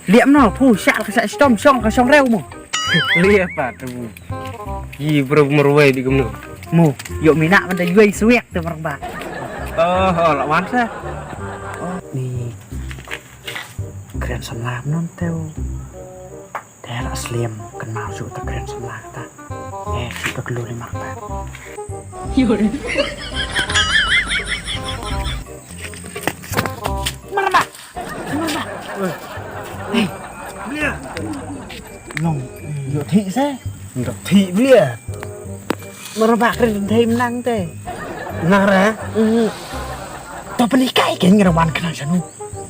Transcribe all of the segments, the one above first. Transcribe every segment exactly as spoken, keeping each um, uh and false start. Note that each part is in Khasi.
Liam no, phu, shah ka shah stom, shong ka shong rew mo. Liam pa tu. Yi bro marwei di kumno. Mo, yo mina manda yuai suek tu marang ba. Oh, oh, la wan sa. Oh, ni. Kren samla non teu. Te la slim kan mau su ta kren samla ta. Eh, si ka kelu ni marang ba. Marang ba. Marang ba. Hey. Long, yo thi se. Ndok thi blia. Marang ba kren thi menang te. Nang ra? Mhm. To penikai ke ngerawan kenang sanu.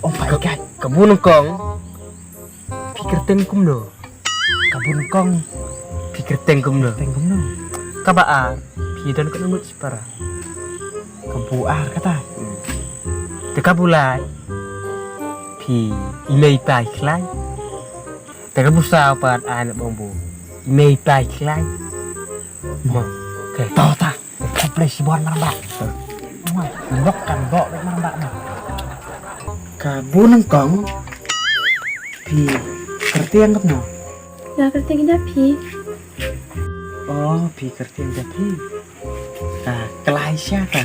Ong pa ikai. Ka bu nyngkong. Phi kyrteng kumno? Ka bu nyngkong. Phi kyrteng kumno? Kyrteng kumno? Kaba ar, phi don katno ngut shipara? Ka bu ar kata. Te ka bu lai. Phi i mei i pa i khlaiñ. Te ka bu saw pat ai na bong bu. I mei i pa i khlaiñ. Mo. Okay. To ta. Ka plei shibon marang ba. Mo. Ndok kan bok marang ba mo. Ka bu nyngkong. Phi kyrteng kumno? Nga kyrteng da phi. Oh, phi kyrteng da phi. Ka klai sha ka.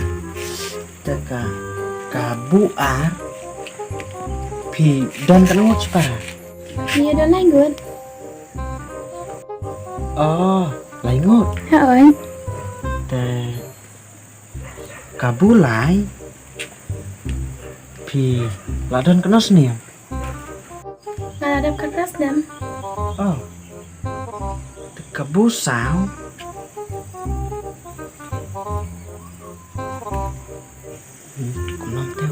Te ka, ka bu ar. Phi don katno ngut shipara? Phi don lai ngut. Oh, lai ngut. Ha oi. Te ka bu lai. Phi la don katno snem? Nga la dep khatphra snem. Oh. Te ka bu saw. Hmm, kumno te?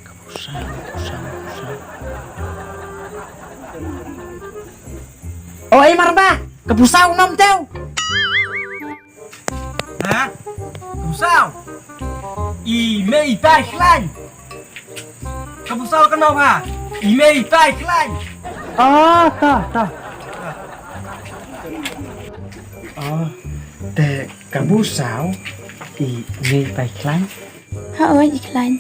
Ka bu saw, bu saw, bu saw. Oh, ai marang ba. Ka bu saw kumno te? Ha? Ka bu saw. I mei i pa i khlaiñ. Ka bu saw ka nong ha. I mei i pa i khlaiñ. Ah, ta, ta. Ah, te ka bu saw i mei i pa i khlaiñ. Ha oi i khlaiñ.